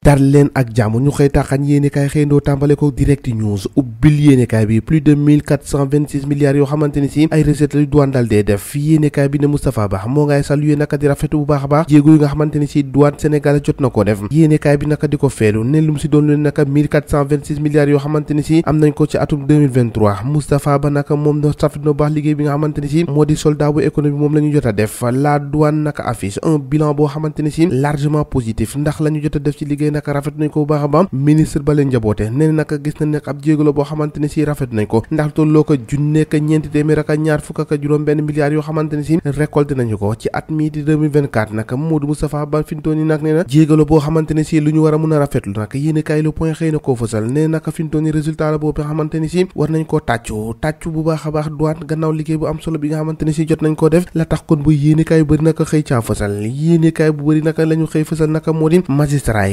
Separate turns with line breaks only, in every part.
dar leen ak jàmm ñu xëy taxañ yéenekaay xëyndoo tàmbale ko direct news ubbil yéenekaay bi plus de 1426 milliards yoo xamante ni si ay recettes la douane dal dee def yéenekaay bi ne Moustapha Ba moo ngay saluer naka di rafetu bu baax a baax jéego yi nga xamante ni si douane Sénégal jot na ko def yéenekaay bi naka di ko feelu ne lu mu si doon leen naka 1426 milliards yoo xamante ni si am nañ ko ci atum 2023 Moustapha Ba naka moom na rafet na baax liggéey bi nga xamante ni si moo di soldat bu économie moom la ñu jot a def la douane naka affiche un bilan boo xamante ni si largement positif ndax la ñu jot a def ci liggéey naka rafet nañ ko bu baax a baax ministre ba leen njaboote nee na naka gis nañ ne ab jéego la boo xamante ne si rafet nañ ko ndax tolloo ko junneeka ñeenti téeméer ak ñaar fukk ak juróom benn milliards yoo xamante ne si récolté nañu ko ci at mii di 2024 naka Modou Moustapha Ba fintoon yi nag nee na jéego la boo xamante ne si lu ñu war a mun a rafetlu nag yéen kaay Le Point xëy na koo fësal nee naka fintoon yi résultat la boobu nga xamante ni si war nañ koo tàccu bu baax a baax douane gannaaw liggéey bu am solo bi nga xamante ne si jot nañ koo def la tax kon bu yéen kaay bu bëri naka xëy caa fësal yéen kaay bu bëri naka la ñu xëy fësal naka moo di magistrat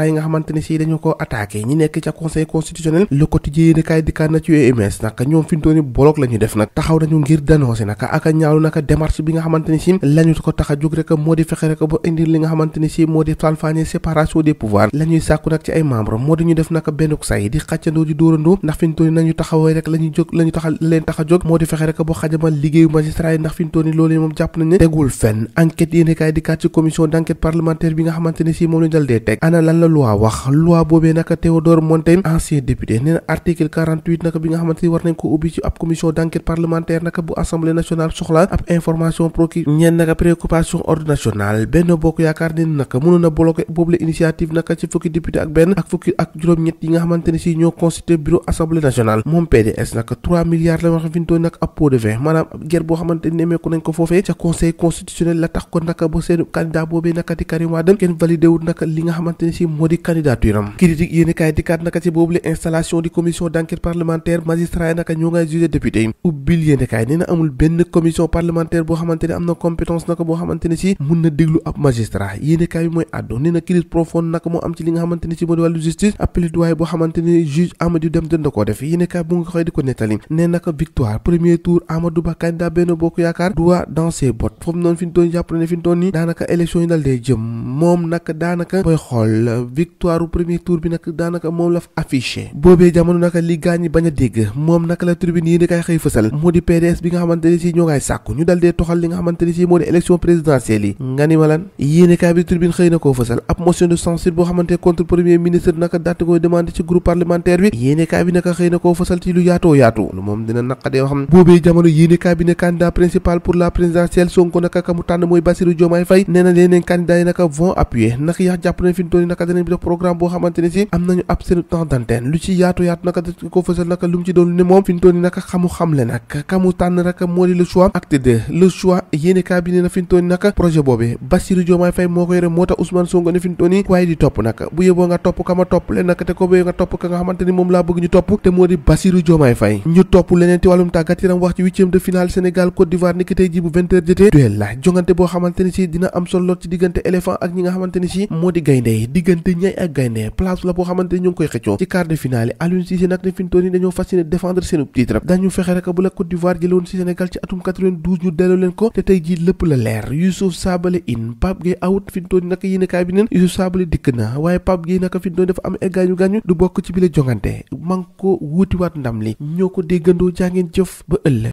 yi nga xamante ne si dañu ko attaqué ñi nekk ca conseil constitutionnel Le Quotidien yéeni kaay dikkaat na ci UMS naka ñoom fintooni bolok la ñu def nag taxaw nañu ngir dénoncé naka ak a ñaawlu naka démarche bi nga xamante ne si lañu ko tax a jóg rek moo di fexe rek ba indi li nga xamante ne si moo di salfaañe séparation des pouvoirs la ñuy sàkku nag ci ay membre moo di ñu def naka benn say di xàccandoo di dóorandoo ndax fintooni nañu taxawee rek la ñuy jóg la ñu tax leen tax a jóg moo di fexe rek boo xajamal liggéeyu magistrat yi ndax fintooni loolu moom jàpp nañ ne tegul fenn enquête yéeni kaay dikkaat ci commission d'enquête parlementaire bi nga xamante ne si moom lañu dal dee teg ana lan la loi wax loi boobee naka Théodore Monteil ancien député nee na article 48 naka bi nga xamante ni war nañ ko ubbi ci ab commission d'enquête parlementaire naka bu assemblée nationale soxla ab information procure ñeen naka préoccupation ordre national Benno Bokk Yaakaar ne naka mënoon a bloqué boobu la initiative naka ci fukki député ak benn ak fukki ak juróom-ñett yi nga xamante ne si ñoo constitué bureau assemblée nationale moom PDS naka 3 milliards la wax fintoon nag ab pot de vin maanaam guerre boo xamante ni nemeeku nañ ko foofee ca conseil constitutionnel la tax ko naka ba seen candidat boobee naka di Karim Wade kenn validé wul naka li nga xamante ne si moo di candidature am critique yéeni kaay dikkaat naka ci boobu la installation di commission d'enquête parlementaire magistrat yi naka ñoo ngay jugé député yi ubbil yéeni kaay nee na amul benn commission parlementaire boo xamante ne am na compétence naka boo xamante ne si mun na déglu ab magistrat yéeni kaay bi mooy àddu nee na crise profonde naka moo am ci li nga xamante ne si moo di wàllu justice ab plaidoyer boo xamante ne juge Amadou Deme dën na koo def yéeni kaay bu nga xëy di ko nettali nee naka victoire premier tour Amadou Ba candidat Benno Bokk Yaakaar droit dans ses bottes foofu noonu fi ñu toon jàpp ne fi ñu toon ni daanaka élection yi dal dee jëm moom naka daanaka booy xool victoire premier tour bi nag daanaka moom la affiché boobee jamono naka li gaañ ñi bañ a dégg moom naka la tribune yi ni kay xëy fësal moo di PDS bi nga xamante ni si ñoo ngay sàkku ñu dal dee toxal li nga xamante ni si moo di élection présidentielle yi nga ni ma lan yéenekaay bi tribune xëy na koo fësal ab motion de censure boo xamante contre premier ministre naka daate koy demandé ci groupe parlementaire bi yéenekaay bi naka xëy na koo fësal ci lu yaatoo yaatu lu moom dina naqadee xam boobee jamono yéenekaay bi ne candidat principal pour la présidentielle Sonko naka ka mu tànn mooy Bassirou Diomaye Faye nee na leneen candidat yi naka vont appuyer naka yax jàpp nañ fi ñu toll naka danañ bi def programme boo xamante ne si am nañu ab seen temps d'antenne lu ci yaatu naka da ko fësal naka lu mu ci doon ne moom fi ñu toll naka xamle nag ka mu tànn rek moo di le choix acte 2 le choix yéenekaay bi ne na fi ñu toll naka projet boobee Bassirou Diomaye Faye moo ko yore moo tax Ousmane Sonko ne fi ñu toll nii waaye di topp naka bu yeboo nga topp ka ma topp leen naka te ko bee nga topp ka nga xamante ni moom laa bëgg ñu topp te moo di Bassirou Diomaye Faye ñu topp leneen ci wàllum tàggat yaram wax ci 8e de finale Sénégal Côte d'Ivoire ni ki tey ji bu 20h jotee duel la jongante boo xamante ni si dina am solo ci diggante éléphant ak ñi nga xamante ni si moo di gaynde yi diggante ñay ak gaynde place la boo xamante ni ñu ngi koy xëccoo ci quart de finale Aliou Cissé nag ne fi ñu toll nii dañoo fas yéene défendre seen titre dañu fexe rek bu la Côte d'Ivoire jëloon ci Sénégal ci atum 92 ñu delloo leen ko te tey jii lépp la leer Youssouf Sabaly in Pape Gueye out fi ñu toll nii nag yéenekaay bi neen Youssouf Sabaly dikk na waaye Pape Gueye nag fi ñu toll dafa am ay gaañu du bokk ci bile jongante man ko wuutiwaat ndam li ñoo ko déggandoo jàngeen jëf ba ëllëg